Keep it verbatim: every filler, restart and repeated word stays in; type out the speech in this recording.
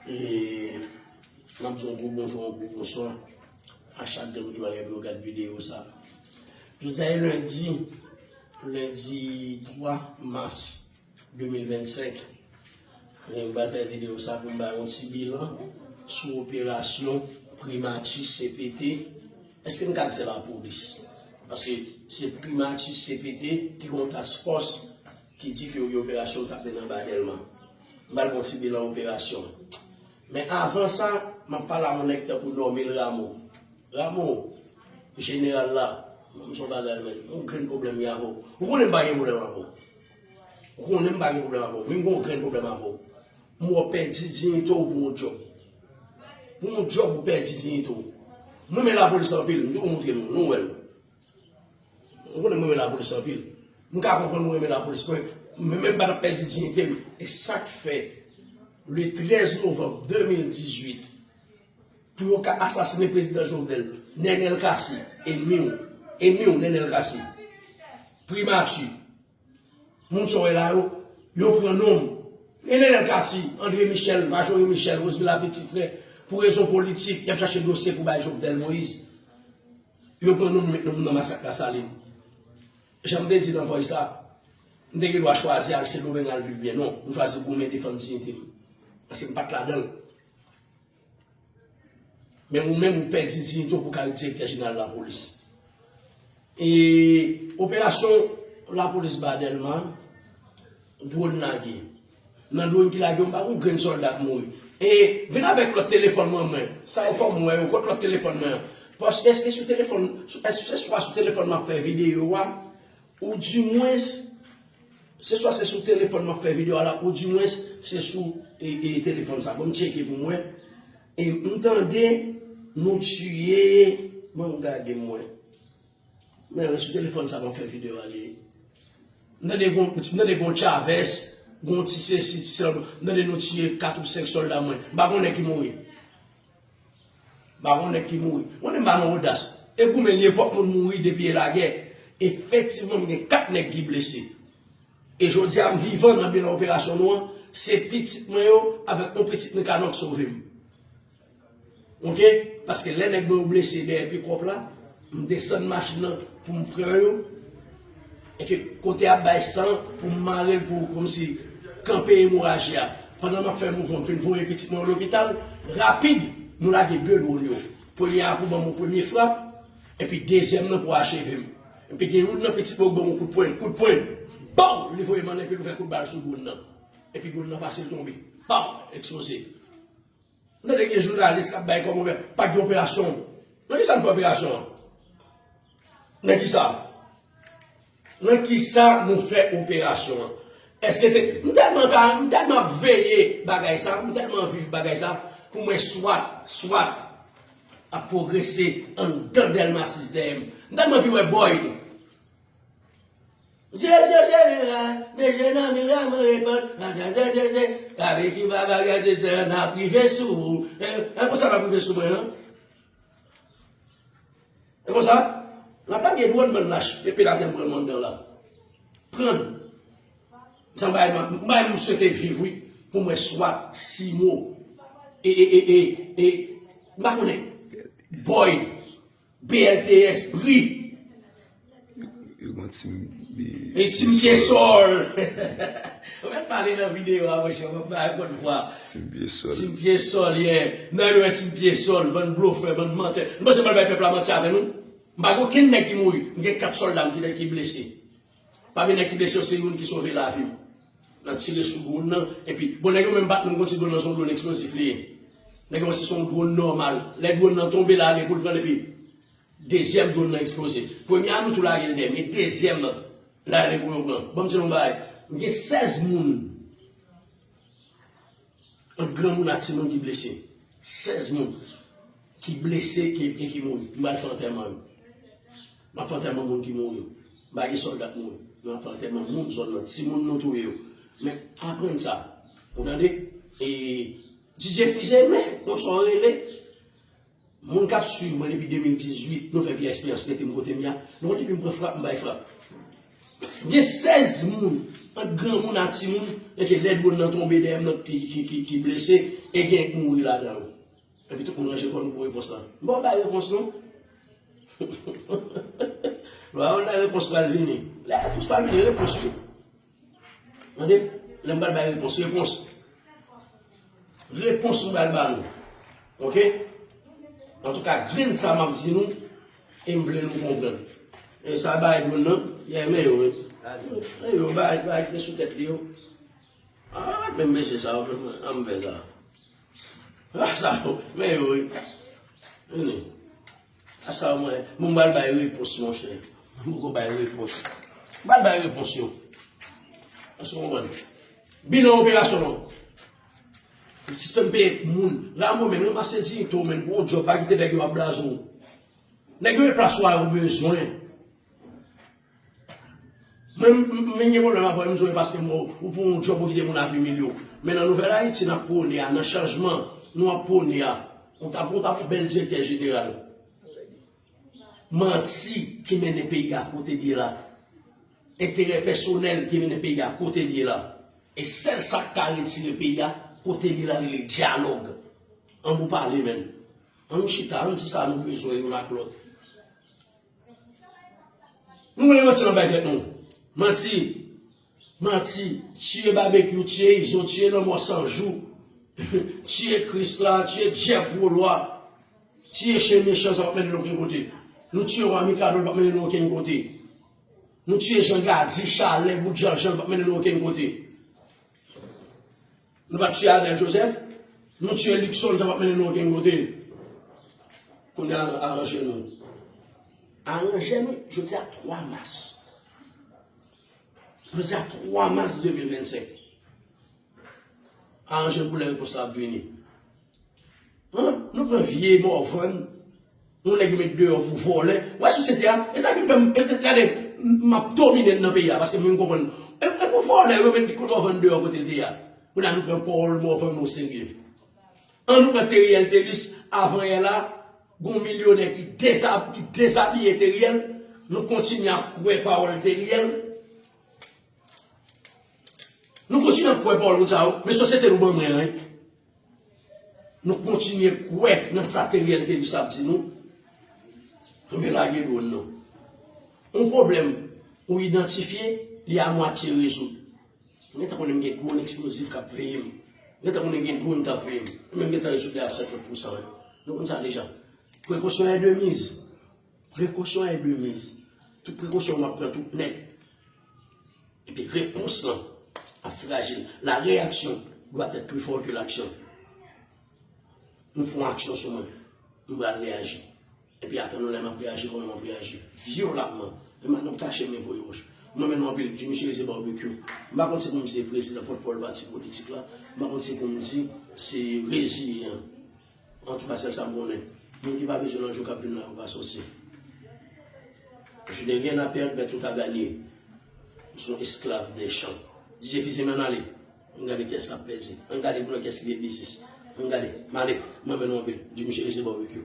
E n ap di yon gwo bonjou, yon gwo bonswa a chak de nou ki pral gen pou yo gad videyo sa. Jodi a e lendi, lendi twa mas de mil vennsenk. E m pral fè videyo sa pou m bay yon ti bilan sou operasyon Primati C P T. Èske n ka di se lapolis? Paske se Primati C P T ki gen yon task fòs ki di ke yo gen operasyon k ap mennen anba Dèlma. M pral fè yon ti bilan operasyon. Men avan sa, m ap pale a yon nèg tankou Normil Rameau. Rameau, jeneral la, m se yon bagay, men, yon grenn pwoblèm m gen avè w. Ou konnen m pa gen pwoblèm avè w. Ou konnen m pa gen pwoblèm avè w, men m gen yon grenn pwoblèm avè w. M wè w pèdi diyite w pou yon djòb. Pou yon djòb ou pèdi diyite w. Mwen renmen lapolis anpil, m te konn montre nou, nou wè l. Ou konnen mwen renmen lapolis anpil. M ka konprann mwen renmen lapolis, mwen, men, men m pa t ap pèdi diyite m. E sa k fè, le trèz novanm de mil dizuit, pou yo ka asasinen prezidan Jovenel, Nenel Cassy, enmi w, enmi w, Nenel Cassy, Primati, moun sa w wè la yo, yo pran non m. E Nenel Cassy, André Michel, Majorie Michel, Roseville Lapetit Frè, pou rezon politik, y ap chache dosye pou bay Jovenel Moïse. Yo pran non m, met non m nan masak Lasalin. Jan m te di nan voice la, m te gen dwa chwazi al Sendomeng al viv byen. Non, m chwazi goumen defann diyite m. Paske m pa t ladan l. Men ou menm ou pèdi diyite w pou w ka ret direktè jeneral lapolis. E operasyon lapolis ba Dèlma, dwòn lage. Nan dwòn ki lage yo, m pa wè yon grenn sòlda k mouri. E vin avèk lòt telefòn mwen, mwen. Sa yo fè m wè yo, kot lòt telefòn mwen an? Paske èske sou telefòn, sou, èske se swa sou telefòn m ap fè videyo a, ou dimwens, se swa se sou telefòn m ap fè videyo a la, ou dimwens se sou e, e, telefòn sa. Ban m tcheke pou m wè. E m tande nou tiye, ban m gade m wè. Men sou telefòn sa m ap fè videyo a li ye. M tande gon, m tande gon Chavez, gon ti sesi, ti sela, m tande nou tiye kat ou senk sòlda mwen. M pa konnen ki mouri. M pa konnen ki mouri. Konnen m pa nan odas. E goumen li ye, fòk moun mouri depi e lagè. Efektivman, m gen kat nèg ki blese. E jodi a, m vivan nan bilan operasyon nou an. Se pitit mwen yo, avèk yon pitit Nikanò k sove m. Oke? Paske lè nèg mwen yo blese dèyè pikòp la, m desann machin nan pou m pran yo. E ke kote ap bay san pou m mare l pou kòmsi kanpe emoraji a. Pandan m ap fè mouvman, m fin voye pitit mwen yo lopital. Rapid, nou lage de dwòn yo. Premye a pou ban m yon premye frap, epi dezyèm nan pou acheve m. Epi gen youn nan pitit mwen yo ban m yon kout pwen, kout pwen. Baw! Li voye m anlè, epi l ouvè kout bal sou dwòn nan. Epi dwòn nan pase l tonbe. Baw! Eksploze. M tande gen jounalis k ap bay kòmantè, pa gen operasyon. Nan kisa nou fè operasyon an? Nan kisa? Nan kisa nou fè operasyon an? Èske te, m tèlman ta, m tèlman ap veye bagay sa, m tèlman viv bagay sa, pou mwen swat, swat ap pwogrese anndan Dèlma sis dèyè m. M tèlman anvi wè Boyd. Zye, zye, jeneral, men jenan mi la mwen repann, nan zye, zye, zye, zye, avèk ki pa bagay de zye, n ap rive sou ou. E, e konsa n ap rive sou mwen, non? E konsa, n ap lage dwòn bann lach, epi la gen pran anndan la. Pran. Sa bay, m bay m swete viv, wi, pou mwen swat, Simo, e, e, e, e, e, m pa konnen, Boy, B L T S, Bri. Yo gon tim. E tim Pyesòl. Ou mèt pale nan videyo a, monchè, mwen pa konn vwa. Tim Pyesòl. Tim Pyesòl, yeah. Nan yo wè tim Pyesòl, bann blofè, bann mantè. Nou panse pral bay pèp la manti avè nou? M pa gen okenn nèg ki mouri. M gen kat sòlda m ki, ki blese. Pami nèg ki blese yo, se youn ki sove lavi m. Nan tire sou dwòn nan, epi, bon, nèg yo menm bat nou, gon ti dwòn nan, se yon dwòn eksplozif li ye. Nèg yo panse se yon dwòn nòmal. Lè dwòn nan tonbe la, gen pou l pran l, epi dezyèm dwòn nan eksploze. Premye a nou tou lage l dèyè, men dezyèm nan, la nèg yo pran. Ban m di nou yon bagay. M gen sèz moun, ant granmoun ak timoun, ki blese. Sèz moun ki blese, ki, ki, ki mouri. M pral fè antèman yo. M ap fè antèman moun ki mouri yo. M pa gen sòlda k mouri. M ap fè antèman moun zòn nan, timoun nou touye yo. Men aprann sa. Ou tande? E D J Fize, men, konsa w rele. Moun k ap swiv mwen depi de mil dizuit, nou fè vye esperyans mete m kote m ye a. Nou konn depi m pran frap, m bay frap. M gen sèz moun ant granmoun a timoun, e ke lè dwòn nan tonbe dèyè m nan ki, ki, ki, ki blese, e gen k mouri ladan yo. Epi tout moun ranje kò nou pou repons lan. M pa bay repons non. Lwa yo la repons pral vini. Lè repons pral vini, repons wi. Tande, lè m pral bay repons, repons. Repons m pral ba nou. Oke? Antouka, grenn sa m ap di nou, e m vle nou konprann. E sa bay dwòn nan, yè men yo, wi. Men yo, bay, bay, te sou tèt li yo. Ah, menm mesye sa yo, menm, an m fè sa. Ah, sa yo, men yo, wi. Vini. A sa mwen, mwen m pral bay repons, monchè. M poko bay repons. M pral bay repons yo. Èske w konprann? Bilan operasyon an. Sispann peye moun. Rameau, men, ranmase diyite w, men, pou yon djòb, pa kite nèg yo ap blaze w. Nèg yo replase w a yo bezwen. Mwen, m, m, m gen pwoblèm avè w, m di w, paske m, ou pou yon djòb, ou kite moun ap imilye w. Men nan Nouvèl Ayiti, n ap pwone a, nan chanjman, nou ap pwone a. Ou t ap, ou t ap yon bèl direktè jeneral. Manti ki mennen peyi a kote l ye la. Enterè pèsonèl ki mennen peyi a kote l ye la. E sèl sa k ka retire peyi a kote l ye la, rele dyalòg. Ann nou pale, menn. Ann nou chita, ann di sa nou bezwen youn ak lòt. Nou konnen manti nan bay tèt nou. Manti. Manti. Tiye Babekyou, tiye Izo, tiye Lanmò San Jou. Tiye Krisla, tiye Jeff Gwolwa. Tiye Chen Mechan, sa p ap mennen nou okenn kote. Nou tiye Wa Mikado, l p ap mennen nou okenn kote. Nou tiye Jan Gadi, Chalè, Bout Jan Jan, l p ap mennen nou okenn kote. Nou pa t tiye Arnel Joseph, nou tiye Luckson, sa p ap mennen nou okenn kote. Kounye a, aranje nou. Aranje nou, jodi a twa mas. Jodi a twa mas de mil vennsenk. Aranje nou pou lè repons la ap vini. An, nou pran vye Morvan, yon nèg yo met deyò pou vòlè. Wè sosyete a, e sa ki fè m, e, e, gade, m, m ap domine nan peyi a, paske mwen m konprann. E, e pou vòlè, yo met Morvan deyò kote l te ye a. Kounye a nou pran pawòl Morvan o serye. An nou pran Teriel Telis, avan yè la, gon milyonè ki deza-, ki dezabiye Teriel, nou kontinye ap kwè pawòl Teriel. Nou kontinye ap kwè pawòl moun sa yo, men sosyete nou ban mwen an, wi. Nou kontinye kwè nan sa Teriel Telis ap di nou. Anben lage dwòn nan. Yon pwoblèm ou idantifye, li amwatye rezoud. M gentan konnen m gen dwòn eksplozif k ap veye m. M gentan konnen gen dwòn k ap veye m. Mwen menm m gentan rezoud li a senkant pousan, wi. Nou konn sa deja. Précaution est de mise. Précaution est de mise. Tout prekosyon w ap pran tout nèt. Epi repons lan ap frajil. La réaction doit être plus fort que l'action. Nou fè yon aksyon sou mwen, m pral reyaji. Epi atann lè m ap reyaji, kòman m ap reyaji? Vyolamman. Men madanm kache men voye wòch. Mwen menm anpil, di misye se barbecue. M pa konn si pou m se prezidan pòtpawòl pati politik la. M pa konn si pou m di se reziyen. Antouka, sèl sa m konnen, moun ki pa bezwen nan jou k ap vin la yo pa sòti. Je n'ai rien à perdre, mais tout à gagner. M se yon esklav dè chan. D J Fizi, men ann ale. Ann gade kiyès k ap pèdi. Ann gade pou nou kiyès ki gen biznis. Ann gade. M ale. Mwen menm anpil. Di misye se barbecue.